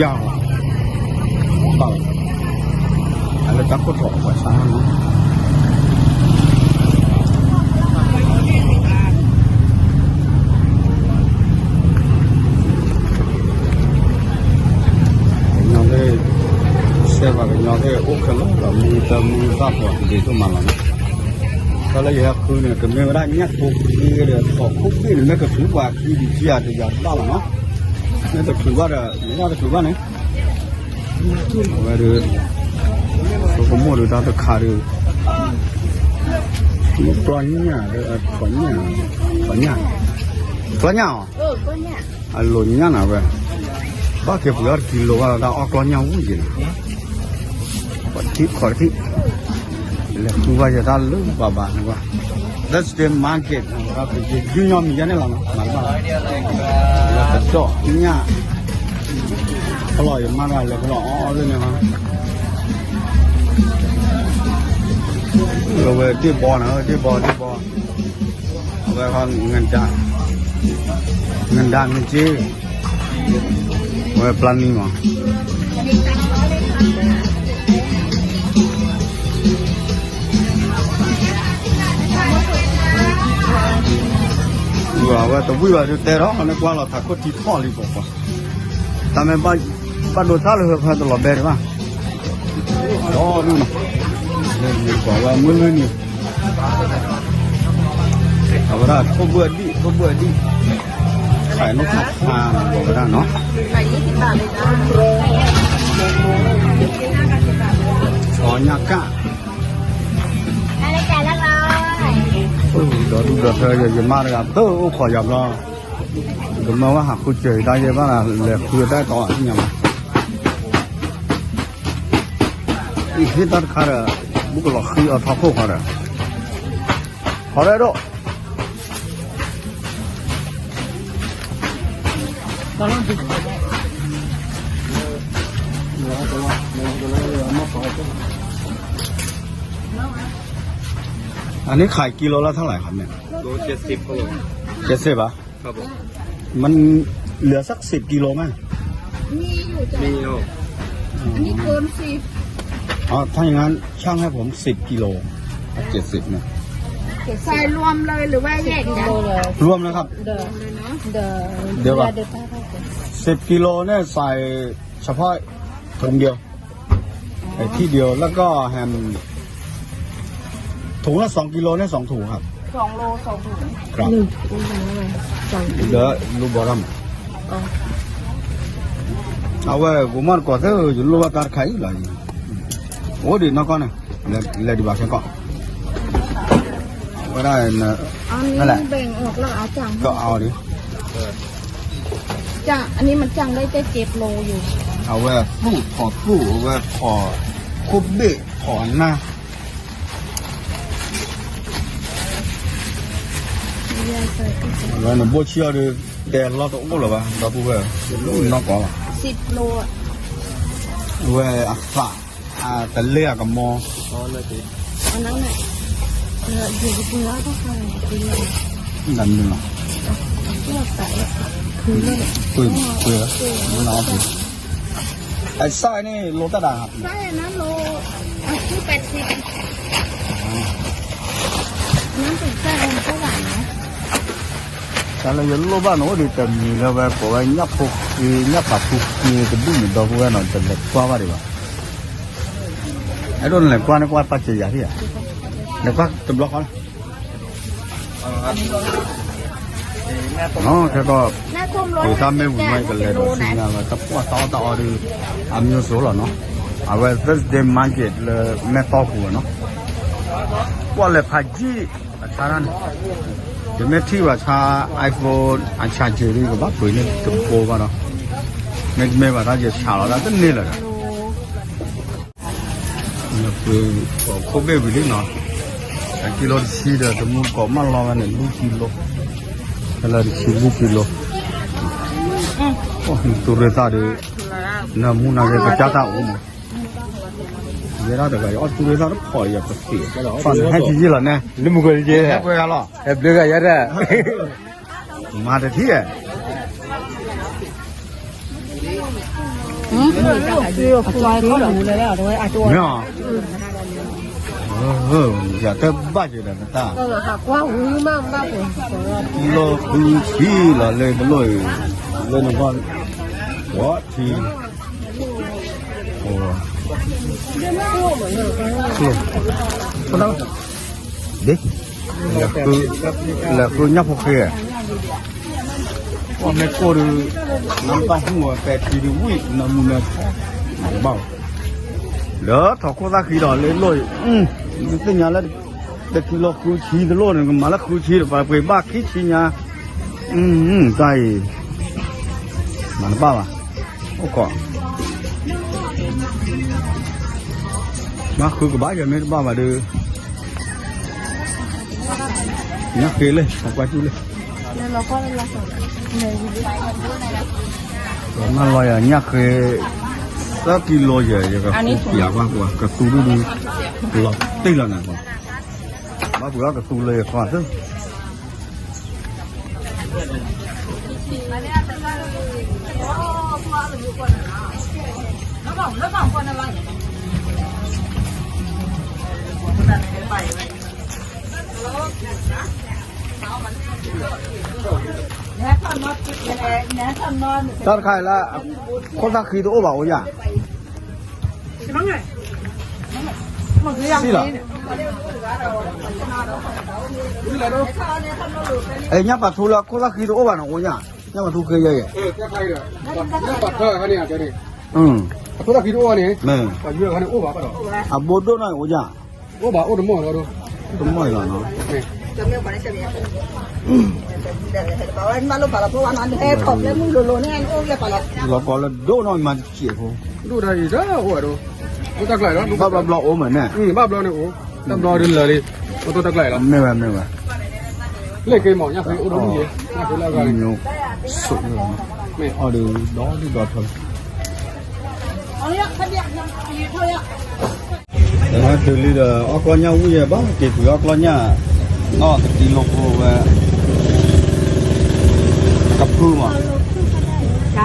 ယၤလီၤ, အလၢတၢ်ခိၣ်ထီၣ်ပှၤဆါနီၤ, ကညီသ့ၣ်, စဲပှၤကညီသ့ၣ်အိၣ်ခဲလၢာ်ဒီး မူတၢ်မူသၣ်ဖီၣ်တဒ့ဒိၣ်မးလီၤနီၤ, တၢ်လၢယဟဲဃုန့ၣ် ကမ့ၢ်ဝဲဒၣ်ညၣ်ဖိဃ့ဒီး ထီၣ်ခိၣ်ဘ့ၣ်န့ၣ် မ့ၢ်ကချုးပှၤခံဒံးကယၤတယၤတဘၣ်လီၤနီၤ, မ့ၢ်တချုးဘၣ်ဒီး မ့ၢ်တချုးဘၣ်န့ၣ် အဝဲဒၣ် ဆိကမိၣ်ဒုးတၢ်တခါဒုး ကျီညၣ်ဒီး ထီၣ်ညၣ်, ထီၣ်ညၣ်, ကျီညၣ်အီၤ, အလိၤညၣ်နၤဝဲ, ဘၣ်က့ၤပှ့ၤအီၣ်တကံလိဘၣ်လီၤ တၢ်အီၣ်ကျီညၣ်ဝံၣ်က့ၤန့ၣ်, ခီၣ်တထံၣ်ခီၣ်တထံၣ်, လဲၤဃုဘၣ်ယတၢ်လၢဘၣ်ဘၣ်န့ၣ်ကွၢ်, Thursday market ဒုးညီမံၤယဲန့ၣ်လီၤနီၤ, မၤတဘၣ်လီၤ, လၢကဒီးညၣ် ဖလီၢ်ယမါတဂၤလဲၤဖလီၢ်အီၣ်အီၣ်လၢန့ၣ်, အဝဲဒ့ၣ်ဘီန့ၣ် ဒ့ၣ်ဘီဒ့ၣ်ဘီ, အဝဲ ငဒါ ငဒါ ငက့, အဝဲပျၢ်နံၤမး အဝဲတဝံၣ်ဘၣ်ဒုးတဲထီၣ်န့ၣ် ကွၢ်လီၤထးခိၣ်ထံဖီၣ်လံပှၤပှၤ, တၢ်မ့ၢ်ဘၣ်ဒိတၢ်လၢဟၢဖၢတလီၤဘဲတဘၣ်, ဒီဒူၣ်နီၤ, လၢကွၢ်ဝဲမုၢ်လွံၢ်နံၤ, အဝဲဒၣ်ထိၣ်ဘုၣ်အဒံၣ် ထိၣ်ဘုၣ်အဒံၣ်, ခးနီၣ်ခးဖးဝဲဒၣ်နီၤ, အီညၣ်ကၣ် ဒီဒူၣ်ဒီထၢ ယမါတဂၤ တအိၣ်ခိးယၤဘျီ, ကမၢဝဲဟးဃုစၢၤယတၢ်ယဲဘၣ် လဲၤဃုတၢ်တီအသ့ၣ်ညါမး, အံၤဟ့ၣ်တၢ်တခါဒီး ဘူးကလီၤဃံအီၤထီခိၣ်ခီဒီး, ဟီရဲဒိၣ် อันนี้ขายกิโลละเท่าไหร่ครับเนี่ย โลเจ็ดสิบครับผม เจ็ดสิบเหรอ ครับผม มันเหลือสักสิบกิโลไหม มีอยู่จ้ะ มีครับ อันนี้เกินสิบ อ๋อ ถ้าอย่างนั้นชั่งให้ผมสิบกิโล เจ็ดสิบเนี่ย ใส่รวมเลยหรือว่าแยกกัน รวมนะครับ เดี๋ยว เดี๋ยว เดี๋ยวก่อน เดี๋ยวป้า สิบกิโลเนี่ยใส่เฉพาะถุงเดียว ไอ้ที่เดียว แล้วก็แฮม ถุงละสองกิโลเนี่ยสองถุงครับ สองโลสองถุง ครับ หนึ่งถุงสองโล เดี๋ยวลูกบอลรัม อ๋อ เอาไว้ กูมอดก่อนเถอะ อยู่ลูกว่าตาไข่เหรอ အိၣ်ဒံးနီၢ်ကီၢ်န့ၣ် လဲၤဒံးဘၣ်ခဲကီၢ် ဝဲဒၣ် อันนี้ นั่นแหละ แบ่งออกแล้วเอาจัง ก็เอาดิ จ้ะ อันนี้มันจังได้แค่เจ็ดโลอยู่ အဝဲသူၣ်ထီၣ်သူၣ် အဝဲထီၣ်ခိၣ်ဘ့ၣ်ထီၣ်နၢ် အဝဲန့ၣ်ဘိၣ်ဆံၣ်အီၤဒီး တဲလီၢ်တအိၣ်လၢၤဘၣ် ဒီပုၢ်ဝဲၢ် နီၢ်ကီၢ်လီၤ สิบโลอะ အဝဲအသး အတလဲအကမီ อันนั้นน่ะ เออ เดี๋ยวไปคุยแล้วก็ฟังคุยเลย နမ့ၢ်လီၤ เลือกแต่คุยเลย ကွ့ကွ့နီၢ်ကွ့ ไอ้ไส้นี่โลเท่าไหร่ครับ ไส้อันนั้นโลอ่ะที่แปดสิบ น้ำเป็นไส้มันก็หวานนะ တၢ်လၢယလိၣ်ဘၣ်န့ၣ် အိၣ်ဒံးတမံၤလၢဝဲကိးဝဲ ညၣ်ဖိဃ့ ညၣ်ပာ်ဖိဃ့တဒူၣ်န့ၣ် ဒီပုၢ်ဝဲၢ်နီၤ တလဲၤကွၢ်ဘၣ်ဒံးဘၣ် အဲၣ်ဒိးနလဲၤကွၢ်န့ၣ် ကွၢ်ပၢ်စၢၤယၤထံၣ်ဧါ လဲၤကွၢ်တဘျီဃီလီၤ ခဲကီၢ် ပတၢ်မ့ၢ်ဝံၤမး ယကလဲၤဒီးဆူညါဝဲ တၢ်ပှၢ်တၢ်အီၣ်တၢ်အီဒီး အမျိုးစုံလီၤနီၤ အဝဲ Thursday market လၢမဲၢ်တီၢ်ပူၤဝဲနီၤ ပှၢ်လဲၤဖးယံာ် အဆါတၢ်န့ၣ် ယမ့ၢ်ထံၣ်ဘၣ်ဆါ iPhone အ charger ဒ်ကဘၣ်ပှ့ၤန့ၢ်တဘိဘၣ်ဒီး မ့တမ့ၢ်ဘၣ်တၢ်ယဆးလီၤတၢ်တန့ၢ်လၢၤဒီး နပှ့ၤခိၣ်ဘ့ၣ်ဝံၤလံနီၤ အကံလိတဆံဒီး တမူတကိးမၢလီၤဝဲန့ၣ် လွံၢ်ကံလိ ဖဲလၢတဆံလွံၢ်ကံလိ တူၢ်ရ့ၣ်သၣ်ဒီး နမူနၤက့ၤကစၢ်တၢ်အိၣ်မး ယဲဒၣ်တဂၤ ယအီၣ်တူၢ်ရ့ၣ်သၣ်တဖီၣ်ယပသ့ၣ် ဖၣ်န့ၣ်ဟဲက့ၤယ့ၢ်လီၤနဲ လၢမုၢ်ကီၢ်ယဲ ဟဲပှဲၤဂၤလီၤ ဟဲဘျုးဂၤယဲဒၣ် မၤတထံၣ်ဧါ မ့ၢ်ဧါ, ယတဲဘၣ်က့ၤဒီးနတၢ်, လီၢ်ဃုဆံလီၤလၢတလိၣ်အံၤ, လၢနဂီၢ်, ဝီထံ, ဒ်, လဲၤဃုညၣ်ဖိဃ့, ပှၤမ့ၢ်ကိၢ်ဒီး, နတၢ်ဟူၣ်ဝဲပဲာ်ထံဒုးဝံၣ်နမူန, ဘၣ်, လၢထီၣ်ခိၣ်သၣ်ဃံဒီးလၢလိၣ်အံၤ, နသ့ၣ်ညါလၢ, တခံလီၤဃုဆံတလိၣ်န့ၣ် ကမၤလၢဃုဆံဒီး ပှၤပှ့ၤဘၣ်ခံဆံညါ, တၢ်အံၤ, မၤတဘၣ်ဘၣ်, အိၣ်ခိး မၤဃုကဘၣ်ယၤမ့ၢ်တဘၣ်ဘၣ်ဒီး, ညၣ်ဃ့လၢ ပကွၢ်ကၠူၣ်လၢ, မၤလီၤယၤ ညၣ်ဃ့, သၢကံလိယဲၢ် ယကဃုပျးကွၢ်ကွၢ် ကသူဒုဒု, လီၤတံၢ်လီၤနၤ, ဘၣ်ပှ့ၤအီၣ်ကသူလၢယခွါသၢ တၢ်တခါအံၤလၢ, ခိၣ်သၣ်ဃံတအိၣ်ဘၣ်အိၣ်ယၤ, စံၣ်လီၤ, ညၣ်ပာ်ထူလၢခိၣ်သၣ်ဃံတအိၣ်ဘၣ်န့ၣ်အိၣ်ယၤ, ညၣ်ပာ်ထူဃ့ယဲၢ်ယဲၢ်, အဘိဒိၣ်နီၢ်အံၤအိၣ်ယၤ, အိၣ်ဘၣ်အိၣ်တမီၢ်, တမီၢ်အံၤလီၤနီၤ, လီၤကီးလၢဒိၣ်နီၢ်မၤတစံးဖိ, ဒိၣ်တၢ်အံၤတအိၣ်ဒီး, ဘၣ်ဘျီဘျီအိၣ်မးန့ၣ်, ဘၣ်ဘျီန့ၣ်အိၣ်, တဘျီဒ်လၢာ်လံ, တၢ်တကျါအံၤလီၤ, မ့ၢ်ဝဲမ့ၢ်ဝဲ, လ့ၣ်က့ၤမး ညၣ်ဃ့အိၣ်ဒီးမုၢ်ယဲၢ်, ညၣ်ဃ့လၢအဂၤန့ၣ်, မ့ၢ်အီၣ်ဒီးဒီဒုၣ်ဒီထၢ တဟဲတုၤလံဒီး အီၣ်ကျီၢ်ညၣ်ဝံၣ်ယဲၢ်ဘၣ် က့ၤပှ့ၤအီၣ်ကျီၢ်ညၣ်, နီၢ်တကံလိဖိဝဲ, ကဖုမး, က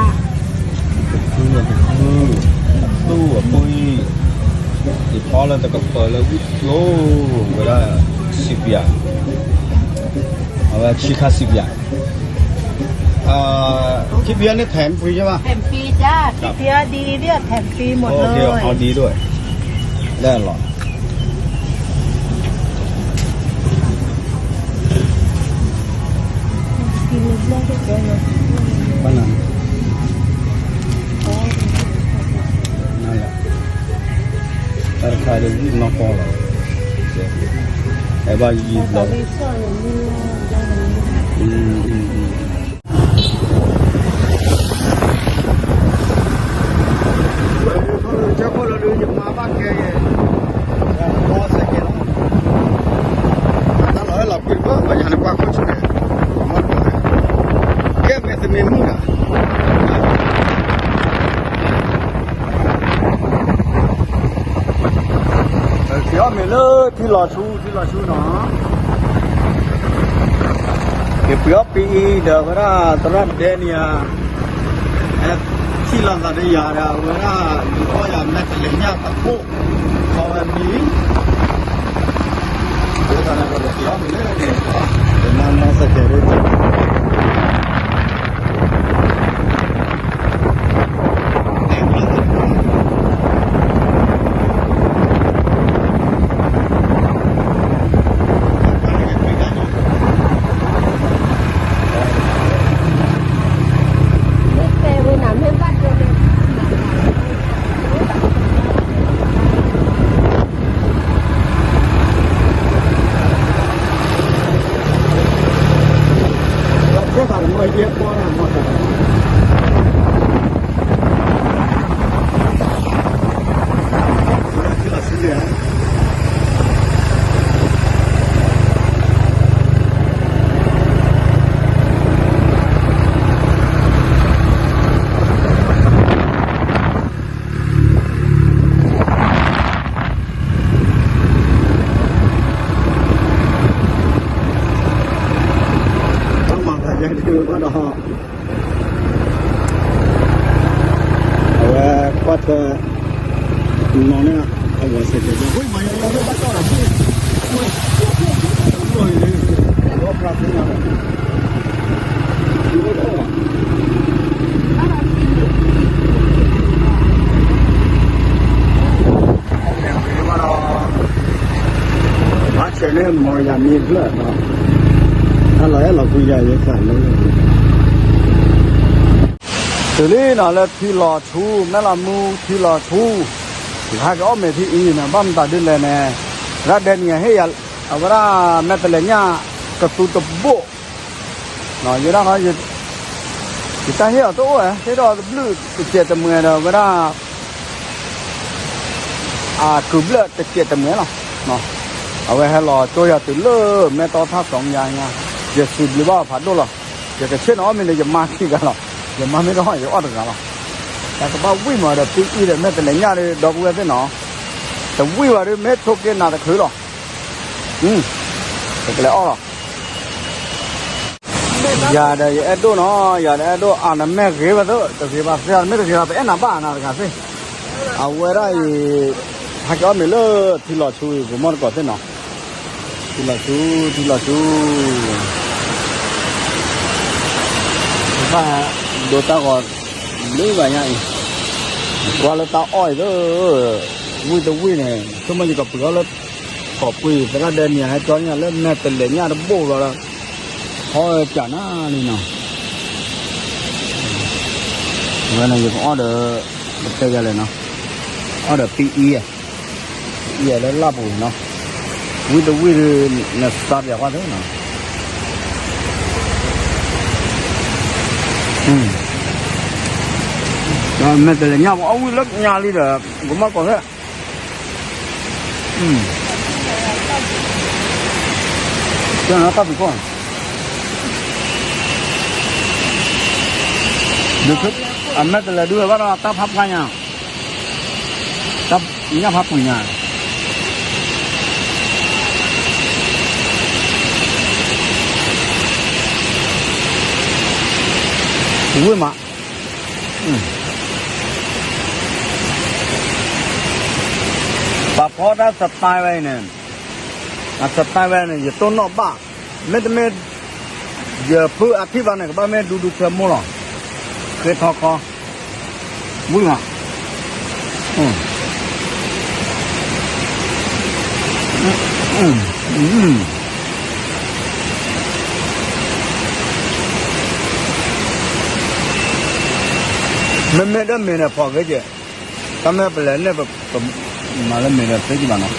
ဖု, ကဖု, သူၣ်အပှ့ၤ, ယဖီလၢတကပၤလၢဝံၣ်ကျိ, ဝဲဒၣ်, စံးပၠး, အဝဲဆံခါစံးပၠး อ่า ที่เพี้ยนี่แถมฟรีใช่ปะ แถมฟรีจ้า ที่เพี้ยดีเนี่ยแถมฟรีหมดเลย โอเค เอาดีด้วย ได้หรอ ป้านัน นั่นแหละ ราคาเดียวยี่สิบนอกปอเหรอ ไอ้บ้ายี่สิบเหรอ อืมอืมอืม ကၠီဖိလီၤဒုး ယမၤဘၣ်ကဲယဲၢ်, ဘီစဲးကဲးလီၤ, တၢ်လီၤဟဲလီၤကွံာ်တဘၣ် ပှၤယၤန့ၣ်ကွၢ်ခိၣ်ဆူၣ်န့ၣ်, ကဲမဲာ်တမံၤမုၢ်ဒၣ်, က့ၤအီၣ်မ့ၤလၢထံလီၤဆူ ထံလီၤဆူနီၤ, က့ၤပှ့ၤအီၣ်ပံအံၤဒီးဝဲဒၣ်သရၣ်ဒဲန့ၣ်ဧါ, ထံၣ်လိာ်သးဒီးယၤဒီး အဝဲဒၣ် ယအီၣ်ယၤမဲာ်တလဲၤညၣ်သကိး ခီဝဲမံၤ, ဝဲဒၣ်န့ၣ် ပက့ၤအီၣ်မ့ၤလၢန့ၣ်, ပမၤနီၢ်စဲးကဲးလၢ ပှၤထွဲနီၤန့ၣ် အဝဲစ့ၢ်ကီး ဝ့ၢ်မၤယၤလၢဘၣ်တီၢ်ဒီး ဘၣ်ဆဲးန့ၣ် မီၤယၤမ့ၢ်ဖျၢၣ်နီၤ, တၢ်လီၤအဲၣ်လီၤကွံယၤယသးလၢ တုၤလံနီၤ လၢထံလီၤဆူ မဲၢ်လးမူထံလီၤဆူ, ယဟဲက့ၤအီၣ်မ့ၤထံအံၤန့ၣ် ဘၣ်မတၤဒ်လဲၣ်န့ၣ်, ရၣ်ဒဲနံၤဟ့ၣ်ယၤ အဝဲဒၣ်မဲာ်တဲးလဲးညၣ်ကသူတဘိၣ်, ယဲဒၣ်ခီ ယတၢ်ဟ့ၣ်အီၤတအိၣ်ဝဲ ဟ့ၣ်ဒီးတဘျုးတစဲးတမှဲၤဒီးဝဲဒၣ် အကုၤဘျၢၣ်တစဲးတမှဲၤလီၤ. အဝဲဟဲလီၤကၠိယၤတုၤလၢမဲာ်တီၢ်ထၣ်စီၤညါညါ, ယစံးဘျုးဘၣ်အီၤဖးဒိၣ်လီၤ. ယကဆ့ၣ်နီၤအီၣ်မ့ၤန့ၣ် ယမါခံဂၤလီၤ. ယမါမ့ၢ်တအီၣ် ယအီၣ်တဂၤလီၤ. တၢ်ကဘၣ်ဝံၣ်မးဒီး ပအံၤဒီးမဲာ်တဲးလဲးညၣ်ဒီး ဒီပုၢ်ဝဲၢ်သ့ၣ်နီၤ, တဝံၣ်ဘၣ်ဒီး မ့ၢ်ထိးက့ၤနၤတချုးလီၤ. ပကလဲၤအီၣ်လီၤ. ယၤဒီးယအဲၣ်ဒိၣ်နီၤ, ယၤဒီးအဲၣ်ဒိၣ်အါ နမ့ၢ်ဂ့ၤဝဲသ့ၣ် တဂ့ၤဘၣ်သ့ၣ် မ့ၢ်တဂ့ၤဘၣ် ပအဲၣ်နၤဘၣ်နၤတဂၤသ့ၣ်. အဝဲဒၣ်အံၤ ဟဲက့ၤအီၣ်မ့ၤလၢထံလီၤဆူအံၤ ပမီၢ်တကိးသ့ၣ်နီၤ, ထံလီၤဆူ ထံလီၤဆူ ဘၣ်ဒိတၢ်ဂီၤ ဘျုးဂၤညါအံၤ, ကွၢ်လၢတၢ်အီၣ်အံၤသ့ၣ်, ဝံၣ်တဝံၣ်န့ၣ် ဆိကမိၣ်ယကပှ့ၤအီၣ်လၢ ကိးပှ့ၤသရၣ်ဒဲနံၤဟဲကၠီညါလၢမဲာ်တဲးလဲးညၣ်တဘိၣ်လီၤဒီး, ဟီကၢ်နၤလံနီၤ, ဝဲန့ၣ်ယကအီၣ်ဒီး ပတဲယၤလဲၣ်နီၤ, အီၣ်ဒီးပအံၤ အံၤလၢလၢပူၤနီၤ, ဝံၣ်တဝံၣ်ဒီး နသးပျးကွၢ်သ့နီၤ, မဲာ်တဲးလဲးညၣ်ပအီၣ်ဝံၣ်လၢညါလံဒီး ပမီၢ်ကိးသ့ၣ် ကၢ်နၤတၢ်ပူၤကီၢ်, ဒုး အမဲာ်တဲးလဲးဒုးဘၣ်ဒီးတၢ်ဖးပှၢ်ညါ, တၢ်ညၣ်ဖးပှ့ၤညါ, ဝံၣ်မး ပှၤဖီတၢ် style ဝဲအံၤန့ၣ်, အ style ဝဲန့ၣ် ယတိၢ်နီၣ်ဘၣ်, မ့တမ့ၢ် ယဖုအထံၣ်ဘၣ်န့ၣ် ကဘၣ်မ့ၢ်ဒူဒူဆွဲမိၢ်လီၤ, ဃ့ထီခီ, ဝံၣ်မး မ့မ့ၢ်ဒီးမ့ၢ်န့ၣ် ဖီၣ်ဂ့ၤက့ၤ, တၢ်မ့ၢ်ပလဲၤန့ၣ် ပမၤလၢမ့ၢ်ဒီးသ့ကဘၣ်နီၤ, ပှၤ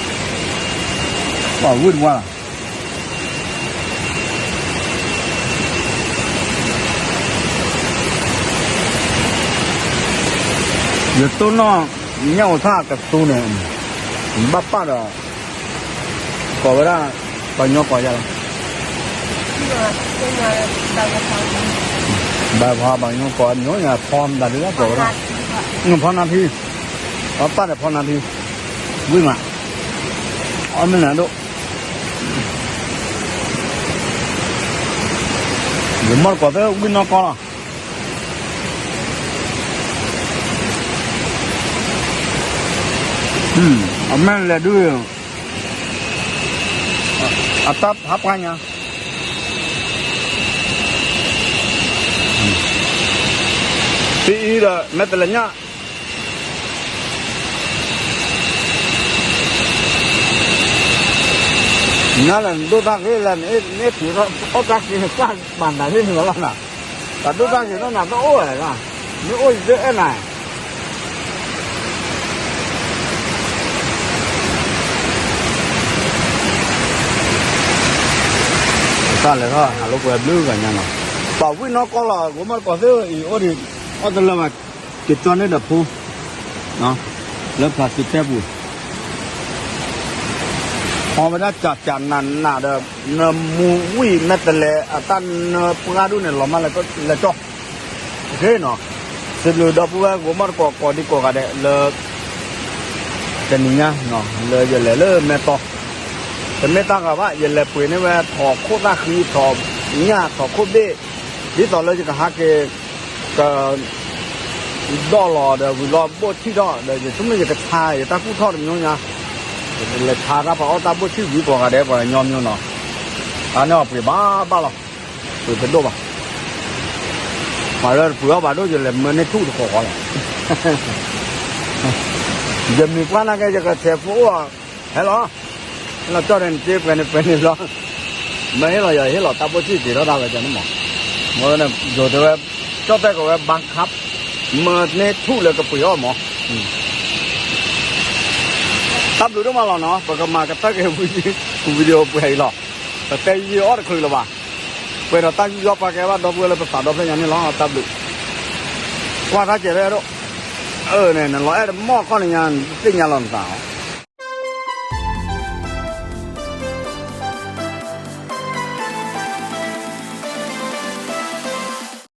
ဝံၣ်တဝါလီၤ. ယတိၢ်နီၣ်ညၣ်အိးထၣ်ကသူန့ၣ်, ဘၣ်ပၣ်ဒီး ကိးဝဲဒၣ် ပှၤကညီကိးယၤလီၤ, ဘၣ်ဖးပှၤကညီကိးညီယၤ ဖီမတၤဒ်လၢကိးဝဲဒၣ်, ဖီနါထံ, ပၣ်ဒီးဖီနါထံ, ဝံၣ်မး, အီၣ်မ့ၢ်နၤဒိၣ် ယမီၢ်တကိးသ့ၣ်ဝံၣ်နီၢ်ကီၢ်လီၤ, အမဲာ်လဲၤဒုး, အတၢ်ဖးပှၢ်ညါ, ပအံၤဒီးမဲာ်တဲးလဲးညၣ် နၤလၢနဒိၣ်တၢ်ဂ့ၤလၢ နအ့ၣ်ထံၣ်အီၣ်တၢ်စ့ နကွၢ်ပာ်နၤသ့ၣ်န့ၣ်လီၤ, တၢ်ဒိၣ်တၢ်ဂ့ၤနီၢ်နၤတအိၣ်ဝဲ, မ့ၢ်အိၣ်ယသ့အဲၣ်နၤ တၢ်လဲၤထီၣ်ဟးလိာ်ကွဲဘျုးဂၤညါနီၤ, ပှၤဝံၣ်နီၢ်ကီၢ်လီၤ ကိးမီၢ်တကိးသ့ၣ်အံၤအိၣ်ဒံး, အီၣ်တလၢဘၣ်, ကကၠီန့ၢ်ဒီးဖိ, လၢ plastic ပူၤ, ဖီဝဲဒၣ်ကၠးကၠးနးနးဒီး, နမူဝံၣ်မဲာ်တဲးလဲးအတၢ်နၢပှၢ်ဒူၣ်န့ၣ် လီၤမၢ်လဲၤကီၢ်, စံးဘျုးဒီပုၢ်ဝဲၢ်ကိးမီၢ်တကိးကိးဒံကိးဂၤဒဲးလၢ တနံၤညါ, လၢယလဲၤလၢမဲၢ်တီၢ်, တမ့ၢ်တၢ်ဂၤဘၣ် ယလဲၤပှ့ၤန့ၢ်ဝဲထိးခိၣ်သၣ်ဃံ ထိးညၣ်ထိးခိၣ်ဘ့ၣ်, ဒ်သိးလၢယကဟးက့ၤ, က ဒိၣ်လီၤဒီးဝံၤလီၤဘိၣ်ထံၣ်ထီၣ်ဒီး ယဆိကမိၣ်ယကဆါယတၢ်ကူၣ်ထီၣ်တမံၤညါ, ယလဲၤဆါတၢ်ပှၤအီၣ်တၢ်ဘိၣ်ထံၣ်ဝံၤပှၤဂၤဒဲးပှၤကညီမံၤနီၤ, တၢ်န့ၣ်အီၤပှ့ၤဘၣ်ဘၣ်လီၤ, ပှ့ၤတဒိၣ်ဘၣ်, ပှၤလၢတပှ့ၤအီၣ်ဘၣ်ဒိၣ် ယလဲၤမၢန့ၢ်ထူၣ်တဃီဃီလီၤ, ယမံၤပှၢ်နာ်က့ ယကဆဲးဖိအိၣ်, ဟဲလီၤ, ဟဲလီၤကၠီၣ်ဒီးနစ့ပှဲၤန့ၣ်ပှဲၤန့ၣ်လီၤ, မ့ၢ်ဟ့ၣ်လီၤယၤ ဟ့ၣ်လီၤတၢ်ဘိၣ်ထံၣ်က့ၤထီၣ်တၢ်ဝဲန့ၣ်မး, မ့ၢ်ဒိးတဲဝဲ, ကၠီၣ်တဲၣ်ကီးဝဲ ဘၣ်ခး, မၢန့ၢ်ထူၣ်လၢကပှ့ၤအီၣ်မး တၢ်ဘျုးဒိၣ်မးလီၤနီၤ, ပကမၤကတၢၢ်က့ၤဝံၤ, ဝံၤဒံးပှဲၤအံၤလီၤ, ပတဲယံာ်အီၣ်တချုးလၢၤဘၣ်, ပှဲၤဒီးတၢ်ယူးယီၣ်ပာ်ကဲဘၣ်ဒီပုၢ်ဝဲၢ်လၢပသးဒီဖျၢၣ်ညါန့ၣ်လီၤ, တၢ်ဘျုး, ကွၢ်တၢ်စဲးဖဲဒိၣ်, အၢန့ၣ် နလီၤအဲၣ်တမီၢ်ခီၣ်န့ၣ်ညါ နတသ့ၣ်ညါလီၤနသး